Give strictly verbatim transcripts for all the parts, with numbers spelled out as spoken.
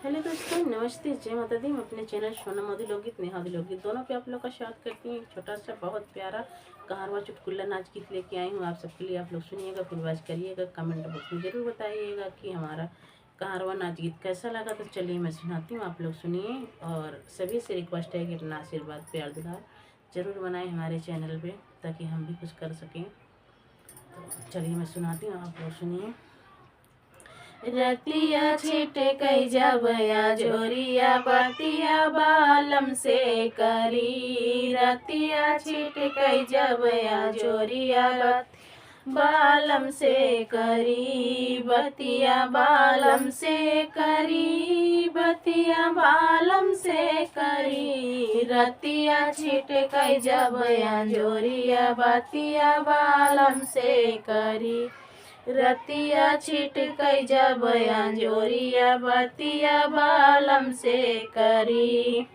हेलो दोस्तों, नमस्ते, जय माता दी। मैं अपने चैनल सोनम अवधी लोकगीत, नेहा अवधी लोकगीत दोनों पे आप लोग का स्वागत करती हूँ। एक छोटा सा बहुत प्यारा कहारवा चुटकुला नाच गीत लेके आई हूँ आप सबके लिए। आप लोग सुनिएगा, फुलबाज करिएगा, कमेंट बॉक्स में ज़रूर बताइएगा कि हमारा कहारवा नाच गीत कैसा लगा। तो चलिए मैं सुनाती हूँ, आप लोग सुनिए। और सभी से रिक्वेस्ट है कि अपना आशीर्वाद, प्यार, दुलार ज़रूर बनाए हमारे चैनल पे, ताकि हम भी कुछ कर सकें। तो चलिए मैं सुनाती हूँ, आप लोग सुनिए। रतिया छिटकै जब अँजोरिया बतिया बालम से करी। रतिया छिटकै जब अँजोरिया बत-, बालम से करी, बतिया बालम से करी, बतिया बालम से करी। रतिया छिटकै जब अँजोरिया बतिया बालम से करी। रतिया छिटकै जब अँजोरिया बतिया बालम से करी।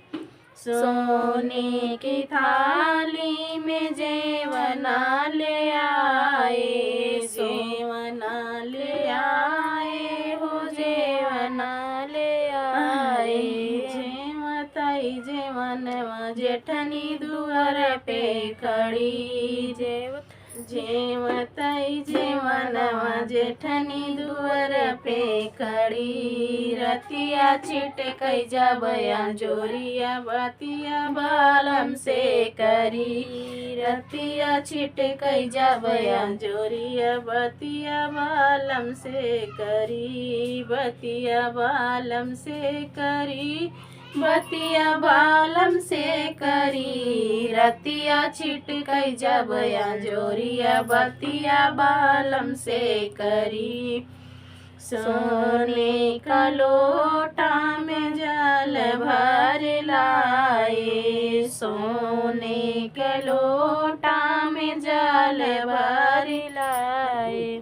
सोने की थाली में जेवना ले आए, जेवना ले आए हो, जेवना ले आए। जेवतै जेवनवा जेठनी दुआर पे खड़ी, जेव-, जेवतै जेवनवा जेठनी दुआर पे खड़ी। रतिया छिटकै जब अँजोरिया बतिया बालम से करी। रतिया छिटकै जब अँजोरिया बतिया बालम से करी, बतिया बालम से करी, बतिया बालम से करी। रतिया छिटकै जब अँजोरिया बतिया बालम से करी। सोने का लोटा में जल भर लाए, सोने के लोटा में जल भर लाए।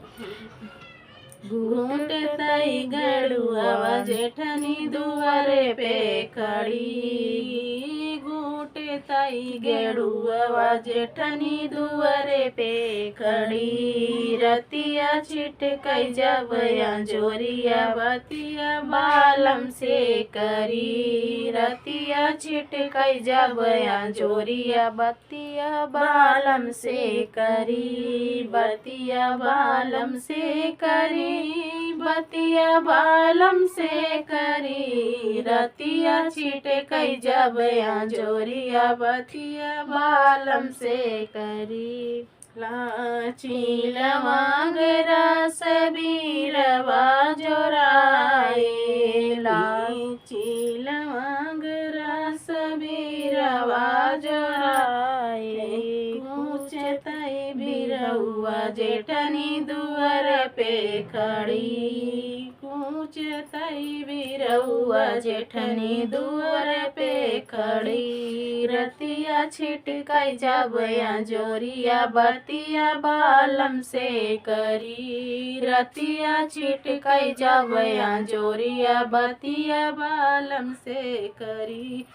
घूँटतै गेड़ुआ जेठनी दुआर पे खड़ी, घूँटतै गेड़ुआ जेठनी दुआर पे खड़ी। रतिया छिटकै जब अँजोरिया बतिया बालम से करी। रतिया छिटकै जब अँजोरिया बतिया बालम से करी, बतिया बालम से करी, बतिया बालम से करी। रतिया छिटकै जब अँजोरिया बतिया बालम से करी। लाची लवंग रस बीरवा जोराए, लाची लवंग रस बीरवा जोराए। कूँचतै बिरौआ जेठनी दुआर पे खड़ी, कूँचतै बिरौआ जेठनी दुआर पे खड़ी। रतिया छिटकै जब अँजोरिया बतिया बालम से करी, रतिया छिटकै जब अँजोरिया बतिया बालम से करी।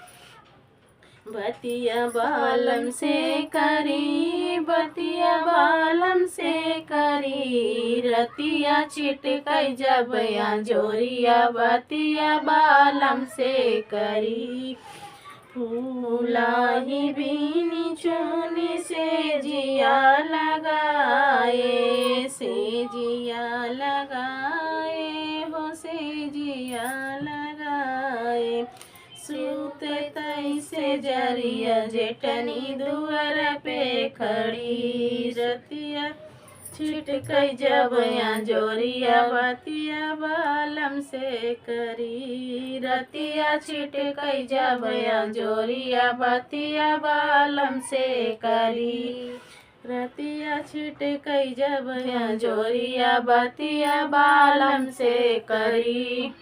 बतिया बालम से करी, बतिया बालम से करी। रतिया छिटकै जब अँजोरिया बतिया बालम से करी। फूलही बीनी चुनी सेजिया लगाए, सेजिया लगाए हो, सेजिया लगाए। सूततै सेजरिया जेठनी दुआर पे खड़ी। रतिया छिटकै जब अँजोरिया बतिया बालम से करी। रतिया छिटकै जब अँजोरिया बतिया बालम से करी। रतिया छिटकै जब अँजोरिया बतिया बालम से करी।